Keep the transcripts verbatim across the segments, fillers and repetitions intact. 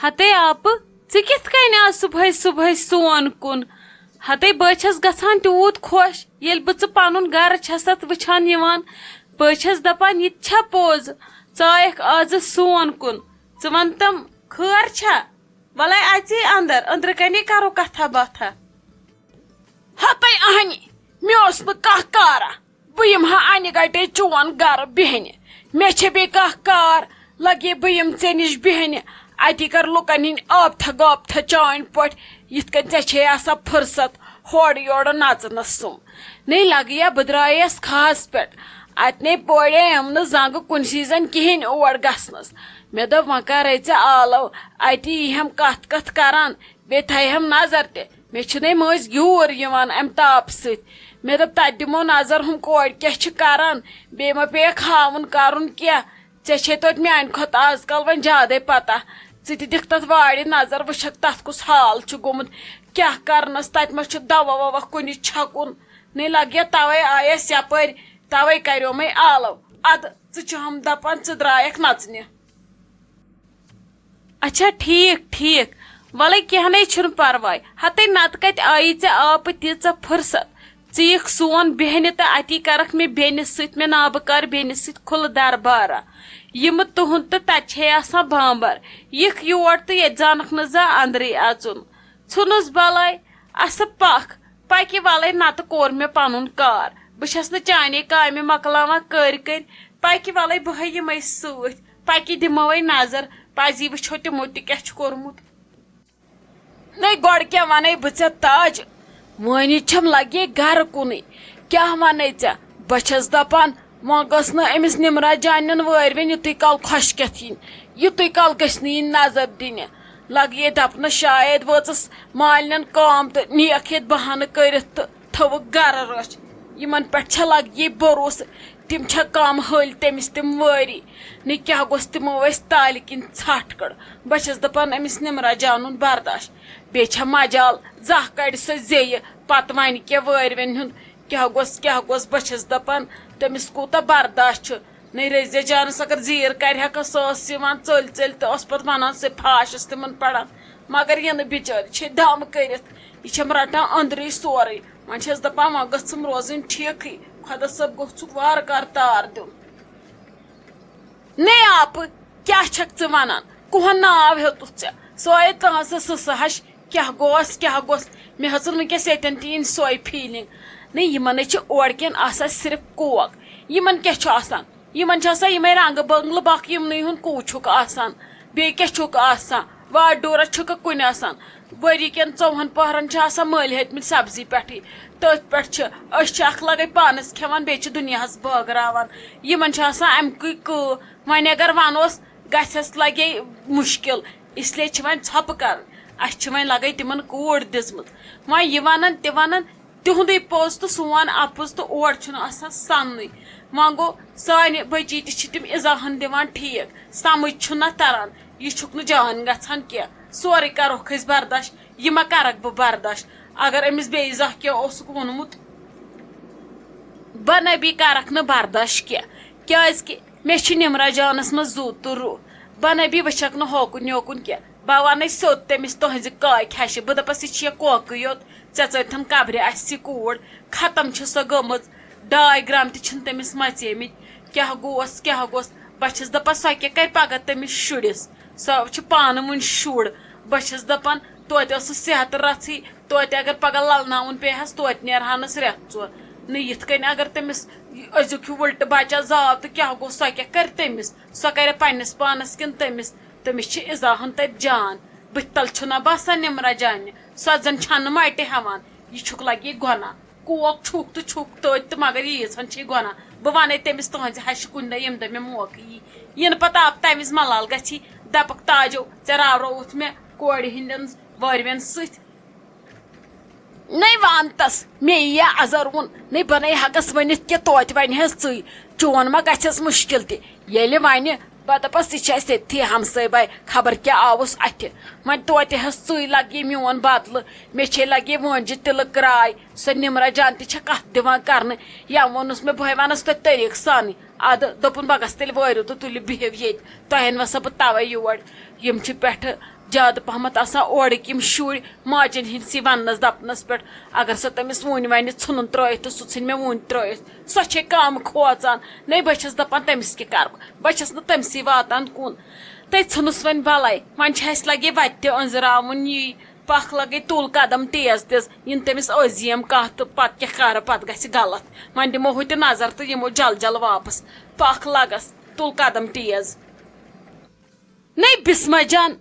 ہتے آپہٕ، ژٕ کِتھ کٔنۍ آس صُبحٲے صُبحٲے سون کُن؟ ہتے بہٕ چھَس گژھان تیوٗت خۄش، ییٚلہِ بہٕ ژٕ پَنُن گَرٕ چھَسَتھ وٕچھان یِوان۔ بہٕ چھَس دَپان، یہِ تہِ چھا پوٚز؟ ژٕ آیَکھ آزٕ سون کُن۔ ژٕ وَن تَم، خٲر چھا؟ وَلَے اَژی اَندَر، أنٛدرٕ کَنے کَرو کَتھا باتھا۔ ہتے اہنی، مےٚ اوس نہٕ کانٛہہ کارا۔ بہٕ یِمہٕ ہا انہِ گٹے چون گرٕ بیہنہِ۔ مےٚ چھےٚ بیٚیہِ کانٛہہ کار، لگے بہٕ یِم ژےٚ نِش بیہنہِ۔ اتی کر لُکن ہٕنٛدۍ آبتھا گابتھا چانۍ پٲٹھۍ، یِتھ کٔنۍ ژےٚ چھے آسان فرصت ہورٕ یورٕ نژنس سُم۔ نے لگیا بہٕ درٛایس کھہس پٮ۪ٹھ۔ اتہِ نے پورے یِم نہٕ زنگہٕ کُنسی زن کِہیٖنۍ اور گژھنس۔ مےٚ دوٚپ، وۄنۍ کرے ژےٚ آلو، اتی یِہم کتھ کتھ کران، بیٚیہِ تھایہم نظر تہِ۔ مےٚ چھُنَے مٔنٛزۍ گیوٗر یِوان اَمہِ تاپہٕ سۭتۍ۔ مےٚ دوٚپ، تَتہِ دِمو نظر، ہُم کورِ کیٛاہ چھِ کَران، بیٚیہِ ما پیٚیَکھ ہاوُن کَرُن کینٛہہ۔ ژےٚ چھے توتہِ میٛانہِ کھۄتہٕ آز کَل وۄنۍ زیادَے پَتہ۔ ژٕ تہِ دِکھ تَتھ وارِ نظر، وٕچھَکھ تَتھ کُس حال چھُ گوٚمُت، کیٛاہ کَرنَس، تَتہِ ما چھُ دَوا وَوا کُنہِ چھَکُن۔ نَے لَگہِ تَوَے آیَس یَپٲرۍ، تَوَے کَریومَے آلَو۔ اَدٕ ژٕ چھُہَم دَپان، ژٕ درٛایَکھ نَژنہِ۔ اچھا، ٹھیک، ٹھیک۔ ولے، کینہہ نے چھُنہٕ پرواے۔ ہتے نتہٕ کتہِ آیی ژےٚ آپہٕ تیٖژاہ فرصت؟ ژٕ یِکھ سون بیہنہِ تہٕ اتی کرکھ مےٚ بیٚنہِ سۭتۍ، مےٚ نابکار بیٚنہِ سۭتۍ کھُلہٕ دربارہ۔ یِمہٕ تُہُنٛد تہٕ تتہِ چھے آسان بامبر۔ یِکھ یور تہٕ ییٚتہِ زانکھ نہٕ زانٛہہ اندرٕے اژُن۔ ژھُنُس بلاے، اسہٕ پکھ، پکہِ ولے نتہٕ کوٚر مےٚ پنُن کار۔ بہٕ چھس نہٕ چانے کامہِ مۄکلاوان کٔرۍ کٔرۍ۔ پکہِ ولے بہٕ ہے یِمے سۭتۍ۔ پکہِ دِموے نظر، پزی وٕچھو تِمو تہِ کیٛاہ چھُ کوٚرمُت۔ نَے گۄڈٕ کیٛاہ وَنے بہٕ ژےٚ تاج؟ وٲنی چھَم لگے گرٕ کُنُے۔ کیٛاہ وَنے ژےٚ؟ بہٕ چھَس دَپان، وۄنۍ گٔژھ نہٕ أمِس نِمرا جانٮ۪ن وٲرۍ وٮ۪ن یُتُے کال خۄشکٮ۪تھ یِنۍ، یُتُے کال گٔژھۍ نہٕ یِنۍ نظر دِنہِ۔ لگے دَپنَس شاید وٲژٕس مالِنٮ۪ن کٲم تہٕ نِیَکھ ییٚتہِ بہانہٕ کٔرِتھ تہٕ تھٲوٕکھ گرٕ رٲچھ۔ یِمن پٮ۪ٹھ چھا لگے بھروسہٕ؟ تِم چھا کم حٲلۍ تٔمِس تِم وٲری؟ نہٕ کیٛاہ گوٚژھ تِمو ٲسۍ تالہِ کِنۍ ژھٹھ کٔڑ۔ بہٕ چھَس دَپان أمِس نِمرا جانُن برداش۔ بیٚیہِ چھا مجال زانٛہہ کَڑِ سۄ زیٚیہِ، پتہٕ وَنہِ کیٛاہ وٲرۍ وٮ۪ن ہُنٛد کیٛاہ گوٚژھ، کیٛاہ گوٚژھ۔ بہٕ چھَس دَپان تٔمِس کوٗتاہ برداش چھُ۔ نٔے رٔزیا جانس اگر زیٖر کرِ ہا کانٛہہ، سۄ ٲس یِوان ژٔلۍ ژٔلۍ تہٕ ٲس پتہٕ ونان، سۄ پھاش ٲس تِمن پران۔ مگر یہِ نہٕ بِچٲرۍ چھے دم کٔرِتھ، یہِ چھَم رٹان أنٛدرٕے سورُے۔ وۄنۍ چھَس دپان، وۄنۍ گٔژھٕم روزٕنۍ ٹھیکھٕے۔ خۄدا صٲب گوٚژھُکھ وارٕ کارٕ تار دیُن۔ نے آپہٕ، کیٛاہ چھکھ ژٕ ونان؟ کُہُنٛد ناو ہیوٚتُتھ ژےٚ؟ سۄے تٕہنٛز سۄ سٕسہٕ ہش۔ کیٛاہ گوس، کیٛاہ گوس؟ مےٚ ہیژٕن وٕنکیٚس ییٚتٮ۪ن تہِ یِنۍ سۄے feeling۔ نہ، یِمن ہے چھِ اورٕ کٮ۪ن آسان صرف کوک۔ یِمن کیٛاہ چھُ آسان؟ یِمن چھُ آسان یِمے رنٛگہٕ بنٛگلہٕ بکھ، یِمنٕے ہُنٛد کوٗ چھُکھ آسان۔ بیٚیہِ کیٛاہ چھُکھ آسان؟ واڈ ڈورس چھُکھ کُنہِ آسان؟ ؤری کٮ۪ن ژۄوُہن پٔہرن چھِ آسان مٔلۍ ہیٚتمٕتۍ سبزی پٮ۪ٹھٕے۔ تٔتھۍ پٮ۪ٹھ چھِ، أسۍ چھِ اکھ لگے پانس کھٮ۪وان، بیٚیہِ چھِ دُنیاہس بٲگراوان۔ یِمن چھِ آسان امہِ کُے کٲ۔ وۄنۍ اگر ونوس، گژھٮ۪س لگے مُشکل، اس لیے چھِ وۄنۍ ژھۄپہٕ کرٕنۍ۔ اسہِ چھِ وۄنۍ لگے تِمن کوٗر دِژمٕژ۔ وۄنۍ یہِ ونان تہِ ونان، تِہُنٛدُے پوٚز تہٕ سون اپُز تہٕ اور چھُنہٕ آسان سننُے۔ وۄنۍ گوٚو، سانہِ بچی تہِ چھِ تِم ایزاہن دِوان ٹھیک، سمجھ چھُنہ تران، یہِ چھُکھ نہٕ جان گژھان کینٛہہ۔ سورُے کرہوکھ أسۍ برداش، یہِ ما کرکھ بہٕ برداش؟ اگر أمِس بیٚیہِ زانٛہہ کینٛہہ اوسُکھ ووٚنمُت، بہٕ نبی کرکھ نہٕ برداش کینٛہہ، کیازِ کہِ مےٚ چھُ نِمرا جانس منٛز زُو تہٕ روٗح۔ بہٕ نبی وٕچھکھ نہٕ ہوکُن یوکُن کینٛہہ۔ بہٕ ونے سیوٚد تٔمِس تُہنزِ کاکہِ ہشہِ، بہٕ دپس، یہِ چھِ یہِ کوکٕے یوت، ژےٚ ژٲتھن قبرِ آسہِ یہِ کوٗر۔ ختم چھِ سۄ گٔمٕژ، ڈاے گرام تہِ چھِنہٕ تٔمِس مژیمٕتۍ۔ کیٛاہ گوس، کیٛاہ گوس؟ بہٕ چھس دپان، سۄ کیٛاہ کرِ پگاہ تٔمِس شُرِس؟ سۄ چھِ پانہٕ وُنہِ شُر۔ بہٕ چھس دپان، توتہِ ٲسٕس صحت رژھٕے، توتہِ اگر پگاہ للناوُن پیٚیہِ ہس، توتہِ نیرہانس رٮ۪تھ ژور۔ نہٕ یِتھ کٔنۍ اگر تٔمِس أزیُک ہیوٗ وٕلٹہٕ بچہ زاو تہٕ کیٛاہ گوٚو، سۄ کیٛاہ کرِ تٔمِس؟ سۄ کرِ پننِس پانس کِنہٕ تٔمِس؟ تٔمِس چھِ ایزاہن تتہِ جان۔ بٕتھِ تل چھُنہ باسان نِمرا جانہِ، سۄ زن چھنہٕ مٹہِ ہٮ۪وان۔ یہِ چھُکھ لگہِ گۄناہ۔ کوک چھُکھ تہٕ چھُکھ تٔتۍ تہٕ مگر ییٖژ ہن چھے گۄناہ۔ بہٕ ونے تٔمِس تُہنزِ ہشہِ کُنہِ دۄہ، ییٚمہِ دۄہ مےٚ موقعہٕ یی۔ یِنہٕ پتہٕ آو تمہِ وِزِ ملال گژھی، دپکھ، تاجو، ژےٚ راورووُتھ مےٚ کورِ ہٕنٛدٮ۪ن وٲرۍوٮ۪ن سۭتۍ۔ نَے وَن تَس، مےٚ یِیا اَزَر وُن، نَے بہٕ نَے ہٮ۪کَس ؤنِتھ کہِ توتہِ وَنہِ حظ ژٕے، چون ما گژھٮ۪س مُشکِل تہِ۔ ییٚلہِ وَنہِ بہٕ دَپَس، یہِ چھِ اَسہِ ییٚتھی ہمسٲے باے، خبر کیٛاہ آوُس اَتھِ۔ وۄنۍ توتہِ حظ ژٕے لَگہِ یہِ میون بدلہٕ، مےٚ چھے لَگہِ یہِ وٲنجہِ تِلہٕ کراے۔ سۄ نِمرا جان تہِ چھےٚ کَتھ دِوان کَرنہٕ، یا ووٚنُس مےٚ، بہٕ ہے وَنَس توتہِ طریٖقہٕ سانٕے۔ ادٕ دوٚپُن، بہٕ گژھٕ تیٚلہِ وٲرِو تہٕ تُلِو بِہِو ییٚتہِ، تۄہہِ أنۍ وَسا بہٕ تَوَے یور۔ یِم چھِ پٮ۪ٹھٕ زیادٕ پہمتھ آسان اورٕکۍ یِم شُرۍ، ماجٮ۪ن ہِنٛدسٕے وَننَس دَپنَس پٮ۪ٹھ۔ اگر سۄ تٔمِس وُنۍ وَنہِ ژھٕنُن ترٛٲیِتھ تہٕ سُہ ژھٕنہِ مےٚ وُنۍ ترٛٲیِتھ، سۄ چھے کَم کھوژان۔ نَے بہٕ چھَس دَپان تٔمِس کیٛاہ کَرٕ بہٕ، بہٕ چھَس نہٕ تٔمسٕے واتان کُن۔ تٔتۍ ژھٕنُس وۄنۍ بَلاے، وۄنۍ چھِ اَسہِ لَگے وَتہِ تہِ أنٛزراوُن یی۔ پکھ لگے تُل قدم تیز تیز، یِن تٔمِس أزۍ یِم کانٛہہ تہٕ پتہٕ کیٛاہ کرٕ، پتہٕ گژھِ غلط۔ وۄنۍ دِمو ہُتہِ نظر تہٕ یِمو جل جل واپس۔ پکھ لگس، تُل قدم تیز۔ نَے بسمہ جان،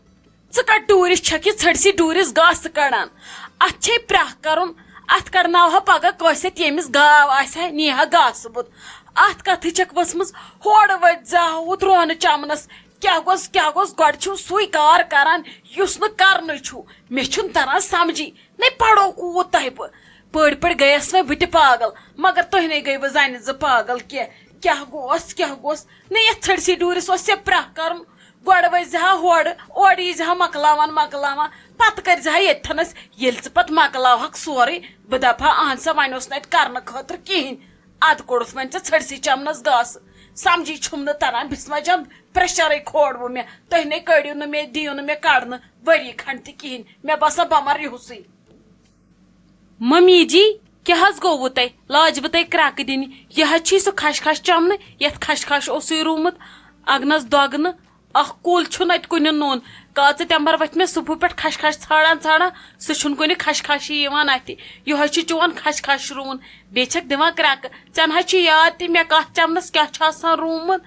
ژٕ کتھ ڈوٗرِس چھکھ یہِ ژھٔٹسٕے ڈوٗرِس گاسہٕ کڑان؟ اتھ چھے پرٛاہ کرُن، اتھ کڑناوہا پگاہ کٲنٛسہِ ییٚمِس گاو آسہِ ہا، نیٖہا گاسہٕ بُت۔ اتھ کتھٕے چھکھ ؤژھمٕژ، ہورٕ ؤتھۍ زِ ہا ہُتھ رونہٕ چمنس۔ کیٛاہ گوٚژھ، کیٛاہ گوٚژھ؟ گۄڈٕ چھُو سُے کار کران، یُس نہٕ کرنٕے چھُو۔ مےٚ چھُنہٕ تران سمجھی، نے پرو کوٗت تۄہہِ بہٕ۔ پٔرۍ پٔرۍ گٔیَس وۄنۍ بہٕ تہِ پاگل، مگر تُہۍ نے گٔیوٕ زنہِ زٕ پاگل کینٛہہ۔ کیٛاہ گوٚوس، کیٛاہ گوٚوس؟ نے یَتھ ژھٔٹسٕے ڈوٗرِس اوس ژےٚ پرٛاہ کرُن۔ گۄڈٕ ؤسۍ زِ ہا ہورٕ، اورٕ یی زِ ہا مۄکلاوان مۄکلاوان، پتہٕ کٔرۍ زِ ہا ییٚتھٮ۪نَس۔ ییٚلہِ ژٕ پتہٕ مۄکلاوہَکھ سورُے، بہٕ دپہٕ ہا، اہن سا، وۄنۍ اوس نہٕ اَتہِ کرنہٕ خٲطرٕ کِہیٖنۍ۔ ادٕ کوٚڑُتھ وۄنۍ ژےٚ ژھٔٹسٕے چمنس گاسہٕ۔ سمجھی چھُم نہٕ تران، بسمہ جان، پریشرے کھوڑوٕ مےٚ۔ تُہۍ نے کٔڑِو نہٕ مےٚ، دِیِو نہٕ مےٚ کڑنہٕ ؤری کھنڈ تہِ کِہیٖنۍ۔ مےٚ باسان بہٕ مر یِہُسٕے۔ ممی جی، کیٛاہ حظ گوٚووٕ تۄہہِ؟ لاجوٕ تۄہہِ کرٛکہٕ دِنہِ؟ یہِ حظ چھُے سُہ کھش کھش چمنہٕ، یتھ کھش کھش اوسُے روٗمُت اگنس دۄگنہٕ۔ اکھ کُل چھُنہٕ اتہِ کُنہِ نوٚن۔ کاژٕ تمبر ؤتھۍ مےٚ صبحہٕ پٮ۪ٹھ کھش کھش ژھانڈان ژھانڈان، سُہ چھُنہٕ کُنہِ کھش کھشی یِوان اتھِ۔ یِہوے چھُ چون کھش کھش روٗن، بیٚیہِ چھکھ دِوان کرٛکہٕ۔ ژےٚ نہ حظ چھُے یاد تہِ مےٚ کتھ چمنس کیٛاہ چھُ آسان روٗمُت؟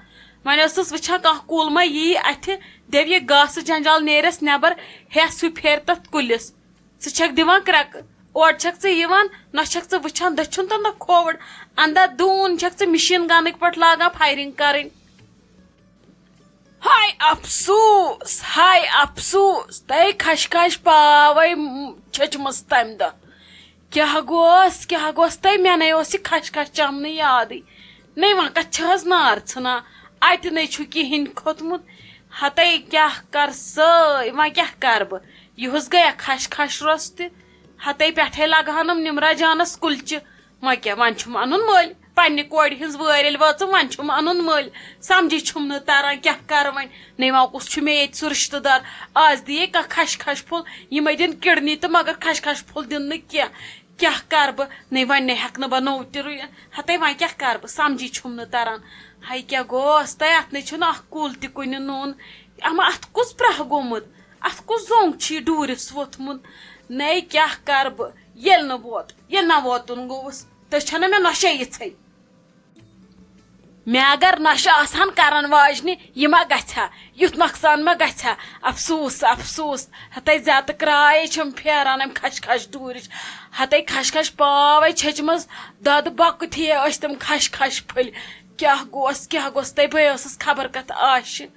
وۄنۍ ٲسٕس وٕچھان کانٛہہ کُل ما یی اتھِ، دپہِ یہِ گاسہٕ جنجال نیرٮ۪س نٮ۪بر، ہٮ۪س ہیوٗ پھیرِ تتھ کُلِس۔ ژٕ چھکھ دِوان کرٛکہٕ، اورٕ چھکھ ژٕ یِوان، نہ چھکھ ژٕ وٕچھان دٔچھُن تہٕ نہ کھووُر۔ اندھا دوٗن چھکھ ژٕ مِشیٖن گنٕکۍ پٲٹھۍ لاگان فایرنگ کرٕنۍ۔ ہاے افسوس، ہاے افسوس، تۄہہِ کھش کھش پاوے م-، چھٔچمٕژ تمہِ دۄہ۔ کیٛاہ گوس، کیٛاہ گوس تۄہہِ؟ مےٚ نے اوس یہِ کھش کھش چمنہٕ یادٕے۔ نے وۄنۍ کتھ چھِ حظ نار ژھٕنان؟ اتہِ نے چھُ کِہیٖنۍ کھوٚتمُت۔ ہتے کیٛاہ کر سٲے، وۄنۍ کیٛاہ کر بہٕ؟ یِہُس گٔیا کھش کھش روٚس تہِ۔ ہتے پٮ۪ٹھے لگہٕ ہنم نمرا جانس کُلچہِ۔ وۄنۍ کیٛاہ، وۄنۍ چھُم انُن مٔلۍ۔ پننہِ کورِ ہٕنٛز وٲرۍ ییٚلہِ وٲژٕم، وۄنۍ چھُم انُن مٔلۍ۔ سمجھی چھُم نہٕ تران کیٛاہ کرٕ وۄنۍ۔ نے وۄنۍ کُس چھُ مےٚ ییٚتہِ سُہ رشتہٕ دار؟ آز دِیے کانٛہہ کھش کھش پھوٚل، یِمے دِن کِڈنی تہٕ مگر کھش کھش پھوٚل دِن نہٕ کینٛہہ۔ کیٛاہ کرٕ بہٕ؟ نے وۄنۍ نے ہٮ۪کہٕ نہٕ بہٕ نوٚو تہِ رُیِتھ۔ ہتے وۄنۍ کیٛاہ کرٕ بہٕ؟ سمجھی چھُم نہٕ تران۔ ہاے کیٛاہ گوس تۄہہِ؟ اتھ نے چھُنہٕ اکھ کُل تہِ کُنہِ نوٚن۔ اما اتھ کُس پرٛاہ گوٚمُت؟ اتھ کُس زوٚنگ چھُ یہِ ڈوٗرِس ووٚتھمُت؟ نے کیٛاہ کرٕ بہٕ؟ ییٚلہِ نہٕ ووت، ییٚلہِ نہ ووتُن گوٚوُس، تُہۍ چھَنہ مےٚ نۄشے یِژھے۔ مےٚ اگر نۄشہِ آسہٕ ہن کرن واجنہِ، یہِ ما گژھِ ہا؟ یُتھ نۄقصان ما گژھِ ہا؟ افسوس، افسوس۔ ہتے زیادٕ کرٛاے چھِم پھیران امہِ کھش کھش ڈوٗرِچ۔ ہتے کھش کھش پاوے چھٔچمٕژ دۄدٕ بۄکہٕ تھیے ٲسۍ تِم کھش کھش پھٔلۍ۔ کیٛاہ گوس، کیٛاہ گوس تۄہہِ؟ بہٕ ٲسٕس خبر کتھ آشہِ۔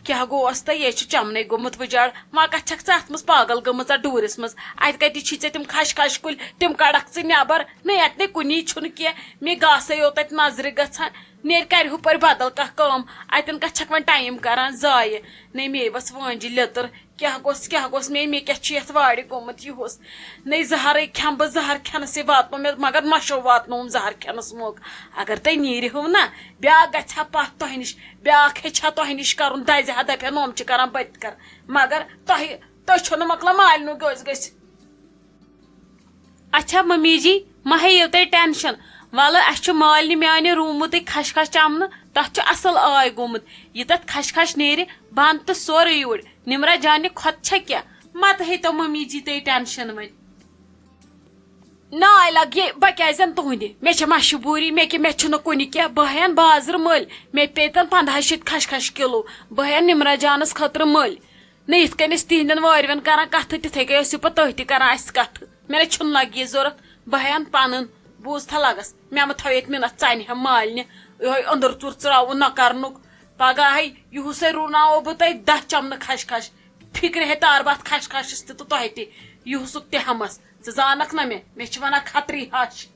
کیٛاہ گوس تۄہہِ؟ یے چھُ چمنٕے گوٚمُت وُجاڑ۔ وۄنۍ کتھ چھکھ ژٕ اتھ منٛز پاگل گٔمٕژ اتھ ڈوٗرِس منٛز؟ اتہِ کتی چھی ژےٚ تِم کھش کھش کُلۍ؟ تِم کڑکھ ژٕ نٮ۪بر۔ نہ، اتہِ نے کُنی چھُنہٕ کینٛہہ۔ مے گاسے یوت اتہِ نظرِ گژھان۔ نیرِ کرِ ہُپٲرۍ بدل کانٛہہ کٲم۔ اتٮ۪ن کتھ چھکھ وۄنۍ ٹایم کران ضایع؟ نے مے ؤژھ وٲنجہِ لیٚتٕر۔ کیٛاہ گوٚژھ، کیٛاہ گوٚژھ مے، مے کیٛاہ چھُ یتھ وارِ گوٚمُت یِہُس؟ نے زہرے کھٮ۪مہٕ بہٕ، زہر کھٮ۪نسٕے واتنو مےٚ، مگر نۄشو واتنووُم زہر کھٮ۪نس موقعہٕ۔ اگر تُہۍ نیٖرِہو نا، بیٛاکھ گژھِ ہا پتھ تۄہہِ نِش، بیٛاکھ ہیٚچھِ ہا تۄہہِ نِش کرُن، دزِ ہا، دپہِ ہا، نوم چھِ کران، بہٕ تہِ کرٕ۔ مگر تۄہہِ، تُہۍ چھِو نہٕ مۄکلان مالِنُک گٔژھۍ گٔژھۍ۔ اچھا ممی جی، مہ ہیٚیِو تُہۍ ٹینشن۔ ولہٕ، اسہِ چھُ مالنہِ میانہِ روٗمُتٕے کھش کھش چمنہٕ، تتھ چھُ اصل آے گوٚمُت۔ یہِ تتھ کھش کھش نیرِ، بند تہٕ سورُے یوٗرۍ۔ نمرہ جانہِ کھۄتہٕ چھےٚ کیٛاہ؟ مہ تہٕ ہیٚتو ممی جی تُہۍ ٹینشن وۄنۍ۔ ناے لگہِ، بہٕ کیازِ انہٕ تُہنٛدِ؟ مےٚ چھےٚ مجبوٗری، مےٚ کہِ، مےٚ چھُنہٕ کُنہِ کینٛہہ۔ بہٕ ہٮ۪ن بازرٕ مٔلۍ، مےٚ پیٚتن پنداہ شیٚتھ کھش کھش کِلوٗ۔ بہٕ ہٮ۪ن نمرہ جانس خٲطرٕ مٔلۍ۔ نہ یِتھ کٔنۍ أسۍ تِہنٛدٮ۪ن وٲرۍوٮ۪ن کران کتھٕ، تِتھے کٔنۍ ٲسِو پتہٕ تُہۍ تہِ کران اسہِ کتھٕ۔ مےٚ نہ چھُنہٕ لگہِ یہِ ضوٚرتھ، بہٕ ہٮ۪ن پنُن۔ بوٗز تھا لگس، مےٚ مہ تھاو ییٚتہِ مِنتھ ژانہِ ہا مالنہِ، یِہوے أنٛدٕر ژوٗر ژراوُن نہ کرنُک۔ پگاہے یِہُسے رُوناوو بہٕ تۄہہِ دَہ چمنہٕ کھش کھش۔ فِکرِ ہے تار باتھ کھش کھشس تہِ تہٕ تۄہہِ تہِ، یِہُسُک تہِ ہمس۔ ژٕ زانکھ نہ مےٚ، مےٚ چھِ ونان کھتری ہش۔